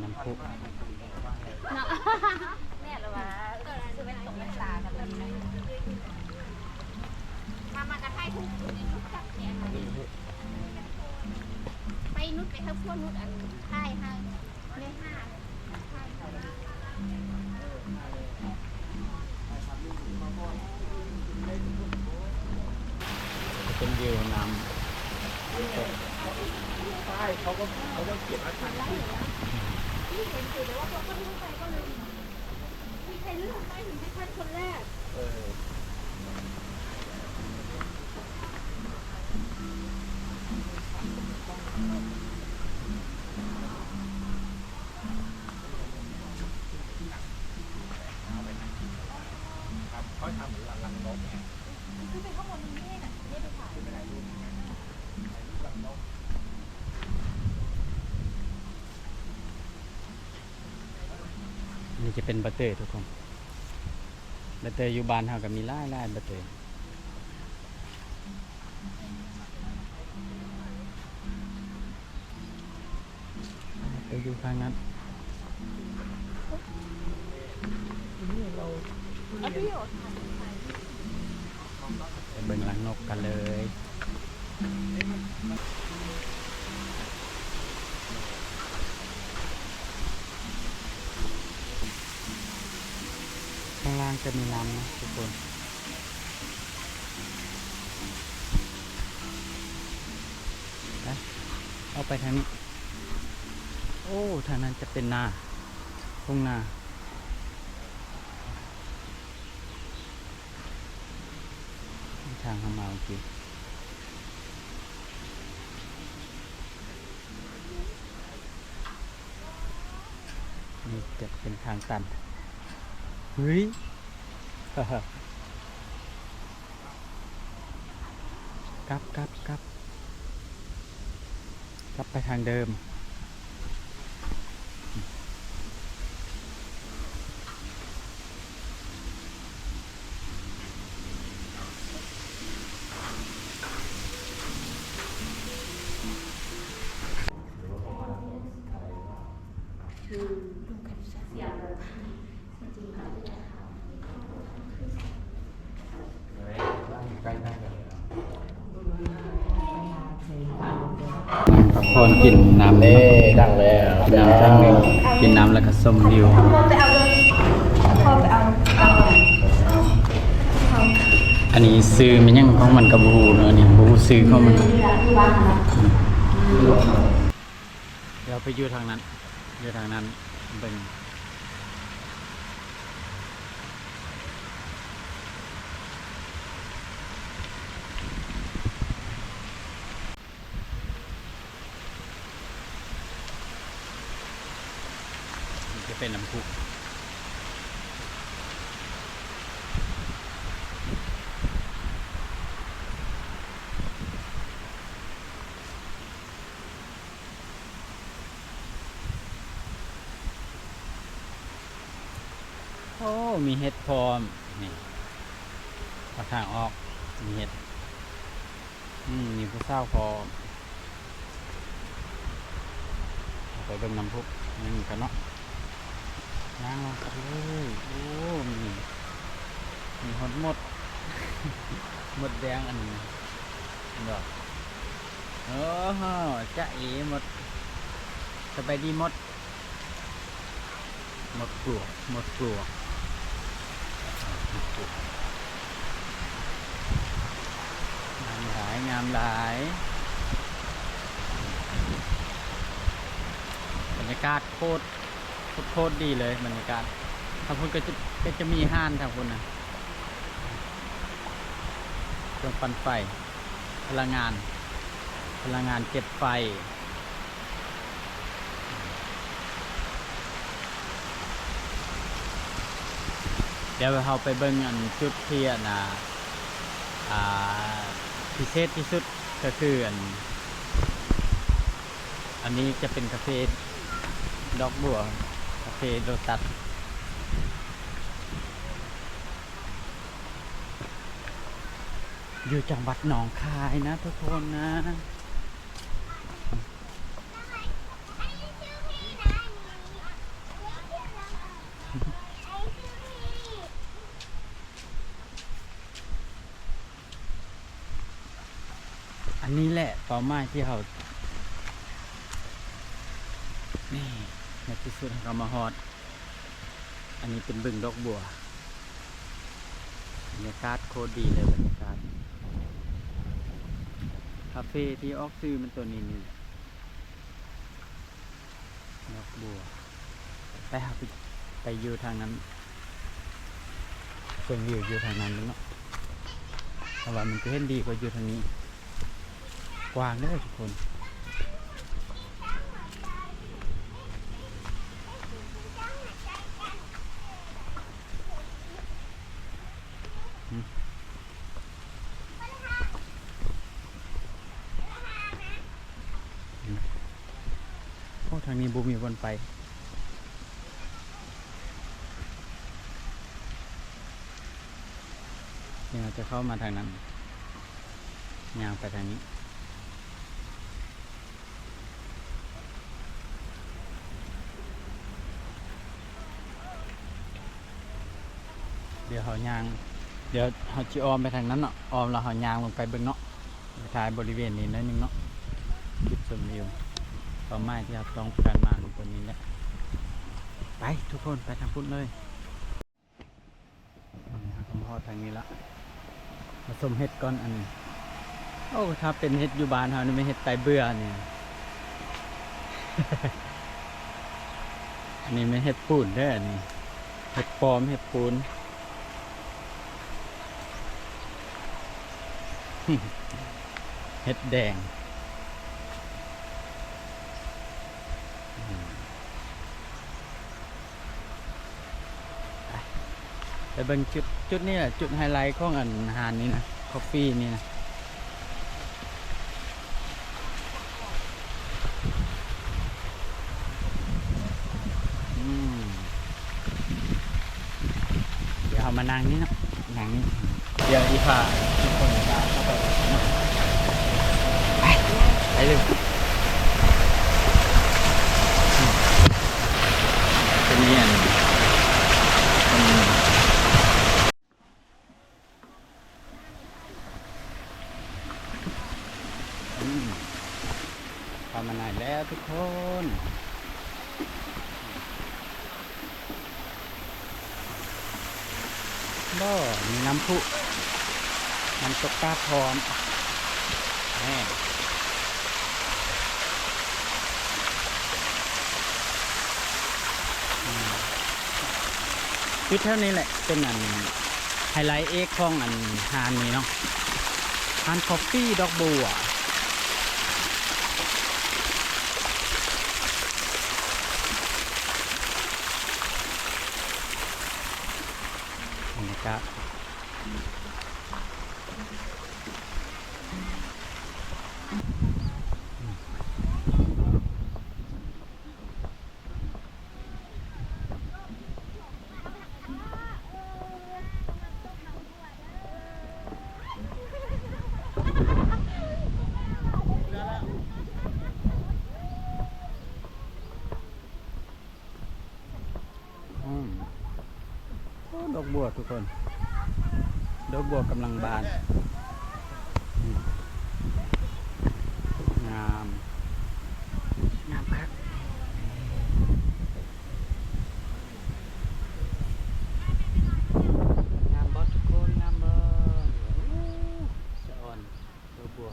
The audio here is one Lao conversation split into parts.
ເນາະ ແມ່ນລະວ່າ ເອີ ຊິໄປຕົກນ້ຳຕາກັນເລີຍ ມາ ມາກະຖ່າຍຮູບຢູ່ນີ້ ລຸດຈັບແຂນ ໄປນຸດ ໄປເຮັດພວກນຸດ ອັນ ຖ່າຍໃຫ້ ເລີຍຫາ ເປັນວິວນ້ຳ ນີ້ຈະເປັນບາເຕີທຸກຄົນ ບາເຕີຢູ່ບ້ານເຮົາກະມີຫຼາຍໆ ບາເຕີ. ໄປຢູ່ທາງນັ້ນ ໄປເບິ່ງລັງນົກກັນເລີຍ. ຂ້າງລ່າງຈະມີນ້ຳນະທຸກຄົນ ໄປ ອອກໄປທາງນີ້ ໂອ້ ທາງນັ້ນຈະເປັນນາ ທົ່ງນາ ທາງເຮົາມາເມື່ອກີ້. ນີ້ຈະເປັນທາງຕັນ ເຮີ້ຍ ກັບ ກັບ ກັບ ກັບໄປທາງເດີມ. ພັກຜ່ອນກິນນ້ຳ ເອີ ດັງແລ້ວ ກິນນ້ຳແລ້ວກະຊົມວິວ. ອັນນີ້ຊື່ມັນຫຍັງຂອງມັນກະບໍ່ຮູ້ເນາະ ອັນນີ້ບໍ່ຮູ້ຊື່ຂອງມັນ. ດຽວໄປຢູ່ທາງນັ້ນ ຢູ່ທາງນັ້ນເບິ່ງ ນີ້ຈະເປັນນ້ຳພຸ. ໂອ້ ມີເຫັດພ້ອມ ນີ້ ປາກທາງອອກ ມີເຫັດ ອືມ ມີຜູ້ສາວພ້ອມ. ເຮົາໄປເບິ່ງນ້ຳພຸນີ້ກັນເນາະ ຍ່າງລົງໄປເລີຍ. ໂອ້ ມີ ມີຮອດມົດ ມົດແດງ ອັນນີ້ ເຫັນບໍ່? ໂອ້ໂຫ ຈ໊ະເອ ມົດ ສະບາຍດີມົດ ມົດກວກ ມົດກວກ ງາມຫຼາຍ ງາມຫຼາຍ. ບັນຍາກາດໂຄດ ໂຄດ ໂຄດດີເລີຍບັນຍາກາດ. ທາງພຸ້ນກະຈະ ກະຈະມີຮ້ານທາງພຸ້ນນະ ເຄື່ອງປັ່ນໄຟ ພະລັງງານ ພະລັງງານເກັບໄຟ. ດຽວເຮົາໄປເບິ່ງອັນຈຸດທີ່ອັນນ່າ ອ່າ ພິເສດທີ່ສຸດກະຄືອັນ ອັນນີ້ຈະເປັນກາເຟດອກບົວ ກາເຟໂລຕັດ ຢູ່ຈັງຫວັດໜອງຄາຍນະທຸກຄົນນະ. ນີ້ແຫຼະເປົ້າໝາຍທີ່ເຮົາ ນີ້ ໃນທີ່ສຸດເຮົາກໍມາຮອດ. ອັນນີ້ເປັນບຶງດອກບົວ. ບັນຍາກາດໂຄດດີເລີຍ, ບັນຍາກາດ ຄາເຟທີ່ອອກຊື່ມັນຕົວນີ້ນີ້ແຫຼະ. ດອກບົວ. ໄປ ເຮົາໄປ ໄປຢູ່ທາງນັ້ນ, ຊົມວິວຢູ່ທາງນັ້ນເນາະ, ເພາະວ່າມັນຈະເຫັນດີກວ່າຢູ່ທາງນີ້. ກວ້າງເດີທຸກຄົນ. ອືມ ອືມ. ໂອ້ ທາງນີ້ບໍ່ມີບ່ອນໄປ. ດຽວເຮົາຈະເຂົ້າມາທາງນັ້ນ, ຍ່າງໄປທາງນີ້. ດຽວເຮົາຍ່າງ, ດຽວເຮົາຊິອ້ອມໄປທາງນັ້ນເນາະ, ອ້ອມແລ້ວເຮົາຍ່າງລົງໄປເບິ່ງເນາະ. ໄປຖ່າຍບໍລິເວນນີ້ໜ້ອຍໜຶ່ງເນາະ, ຈຸດຊົມວິວ. ເປົ້າໝາຍທີ່ເຮົາຕ້ອງການມາຄືຕົວນີ້ແຫຼະ. ໄປທຸກຄົນ, ໄປທາງພຸ້ນເລີຍ. ອືມ ເຮົາກໍມາຮອດທາງນີ້ລະ, ມາຊົມເຫັດກ່ອນ. ອັນນີ້ ໂອ້ ຖ້າເປັນເຫັດຢູ່ບ້ານເຮົານີ້ແມ່ນເຫັດໄຕເບື່ອນີ້. ອັນນີ້ແມ່ນເຫັດປູນເດີ, ອັນນີ້ເຫັດປອມ ເຫັດປູນ. ເຫັດແດງ. ອືມ ໄປ ໄປເບິ່ງຈຸດ ຈຸດນີ້ແຫຼະ ຈຸດໄຮໄລຂອງອັນຮ້ານນີ້ນະ, ຄອບຟີນີ້ນະ. ອືມ ດຽວເຮົາມານັ່ງນີ້ເນາະ, ນັ່ງນີ້. ດຽວອີພາທຸກຄົນຈະເຂົ້າໄປເນາະ. ໄປ ໄປເລີຍ. ເປັນອີ່ຫຍັງ ເປັນ ອືມ ເຂົ້າມາໃນແລ້ວທຸກຄົນ. ບໍ່ ມີນ້ຳພຸ ນ້ຳຕົກກາບພ້ອມ. ແມ່ນ ອືມ ຈຸດແຖວນີ້ແຫຼະ ເປັນອັນ ໄຮໄລເອກຂອງອັນຮ້ານນີ້ເນາະ, ຮ້ານຄອບຟີດອກບົວ. ບັນຍາກາດ ອືມ ໂອ້ ດອກບົວທຸກຄົນ, ດອກບົວກຳລັງບານ. ອືມ ງາມ ງາມຄັກ, ງາມບໍ່ທຸກຄົນ ງາມບໍ່? ໂອ້ ສະອອນ ດອກບົວ.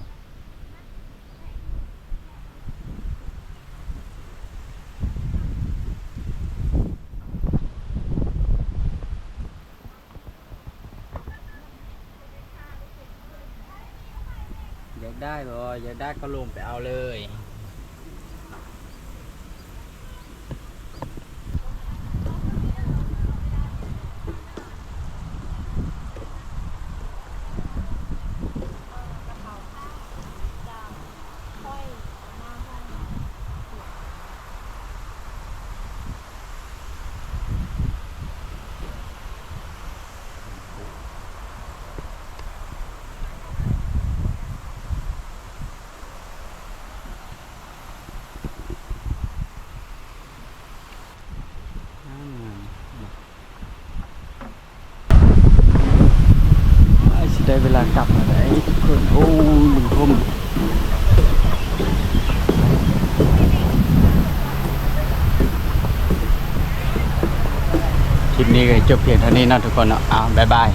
ຢາກໄດ້ບໍ່? ຢາກໄດ້ກໍລົງໄປເອົາເລີຍ. ອ້າຍ ຊິໄດ້ເວລາກັບແລ້ວເດ້ທຸກຄົນ. ໂອ້ຍ ເບິ່ງຜົມ ຄລິບນີ້ກໍຈົບພຽງເທົ່ານີ້ເນາະທຸກຄົນເນາະ. ອ້າວ ບາຍບາຍ.